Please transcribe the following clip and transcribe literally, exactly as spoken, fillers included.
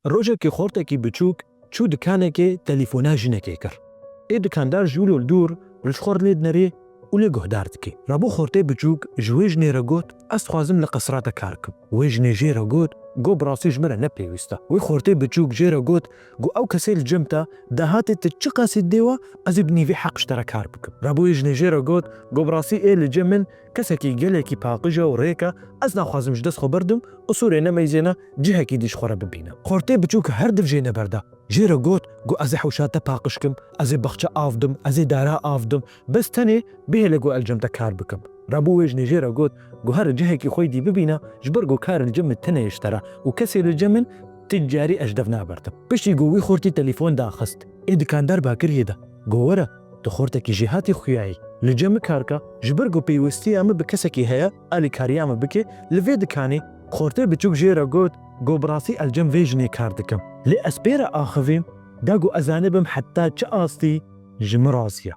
Rojekê xortekî biçûk çû dikanekê telefona jinekê kir. Ê dikandar ji wilo li dûr li ji xwe re lê dinerê û lê guhdar dike. Rabû xortê biçûk ji wê jinê re got, "Ez dixwazim li qesra te kar bikim." Wê jinê jê re got, "Go bi rastî ji min re ne pêwîst e." Wê xortê biçûk jê re got, "Go ew kesê li cem te dahatê te çiqasî dê we, ez ê bi nîvî heq ji te re kar bikim." Rabû wê jinê jê re got, "Go bi rastî ê li cem min kesekî gelekî paqij e û rêk e, ez naxwazim ji dest xwe berdim, qisûrê nemeyzêne cihekî dî ji xwe re bibîne." Xortê biçûk her div jê neberda. Jê re got, "Go ez ê hewşa te paqij kim, ez ê baxçe av dim, ez ê dara av dim, bes tenê bihêle go el cem te kar bikim." Rabû wê jinê jê re got, "Go here cihekî xwe dî bibîne, ji ber go kar li cem min tune ye ji te re û kesê li cem min ti carî ez ji dev naberdim." Piştî go wî xortî telefon daxist. Ê dikandar bakiriyê de, go, "Were, tu xortekî jêhatî xuya yî. Li cem min kar ke, ji ber ku pêwîstiya min bi kesekî heye, alîkariya min bike, li vê dikanê." Xortê biçûk jê re got, "Go bi rastî el cem vê jinê kar dikim. Lê ez pê re axivîm, da ku ez zanibim heta çi astî ji min razî ye."